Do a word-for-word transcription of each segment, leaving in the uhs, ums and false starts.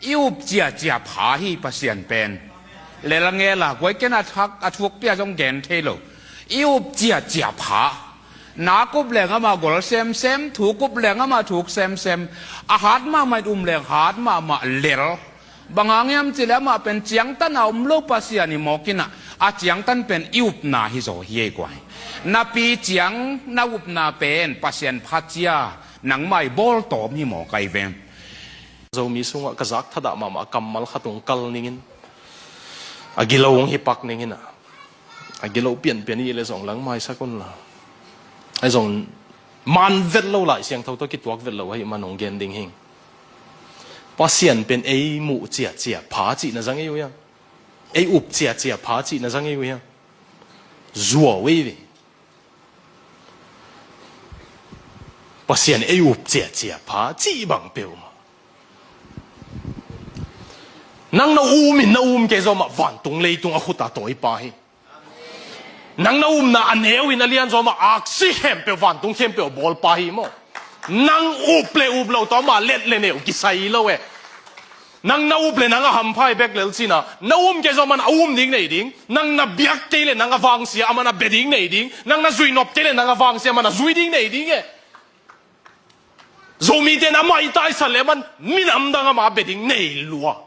I up ciacia pha hi Pasian pen. Lel a ngel a, guai ken a thak a thuk pia zong gen thei lo. I up ciacia pha. Nak up leng amah gol semsem, thuk up leng amah thuk semsem. A hat mahmah in um leng hat mahmah lel. Bang hang hiam cih leh amah pen ciangtan a om lo Pasian hi mawk in ah, a ciangtan pen i upna hi zaw hi ei guai. Napi ciang na upna pen Pasian pha cia nangmah i bawl tawm hi mawk ai ve. Zomi sungah ka zak thadah mahmah kammal khat hong kal ning in, a gilo hong hi pak ning in ah, a gilo pianpian i hih leh zong langmaisak un la. Ahi zong man vet lo, Lai Siangtho tawh kituak vet lo ahih man hong gen ding hing. Pasian pen ei muh ciacia pha cihna zang ei uh hiam? Ei up ciacia pha cihna zang ei uh hiam? Zuau ei ve. Pasian ei up ciacia pha cih bang peuhmah. Nang na um in na um kei zawmah vantung leitung a khut a tawipa hi. Nang na umna a neu in a lian zawmah aksi khempeuh, vantung khempeuh a bawlpa hi maw. Nang up le up lo tawh amah let le neu kisai lo e. Nang na up le nang a hampha hi bek lel cin a, na um kei zawmah a um ding nei ding, nang na biak kei le nang a vangsia amah na bia ding nei ding, nang na zui nop kei le nang a vangsia amah na zui ding nei ding e. Zomite in amah i taisan le amah minam dang amah a bia ding nei lua.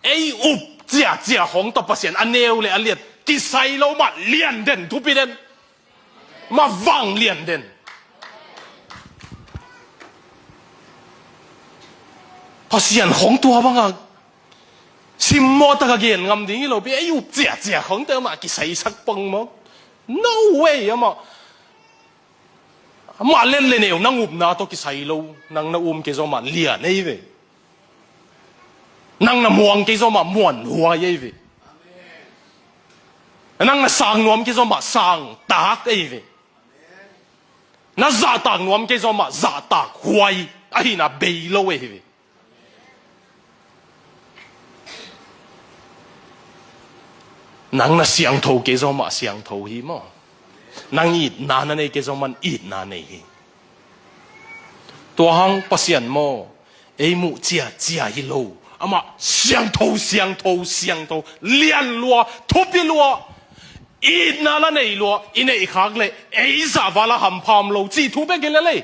Ei up ciacia khawng tawh Pasian a neu le a lian kisai lo mah, lian den, thupi den. Mah vang lian den. Pasian khawng tua bangah simmawh tak a gen ngam ding hi lo pi, ei up ciacia khawng tawh amah kisaisak pong maw. No way, amah. Amah let le neu nang upna tawh kisai lo, nang na um kei zawmah lian ei ve. Nang na muang kei zawmah muanhuai ei ve. Nang na sang nuam kei zawmah sangtak ei ve. Na zahtak nuam kei zawmah zahtak huai ahihna bei lo ei ve. Nang na siangtho kei zawmah siangtho hi maw. Nang itna na nei kei zawmah itna nei hi. Tua hang Pasian maw, ei muh ciacia hi lo. Amah siangtho, siangtho, siangtho, lian lua, thupi lua, itna la nei lua, i neih khak leh ei zahval a hampha om lo cih thu bek hi lel ei.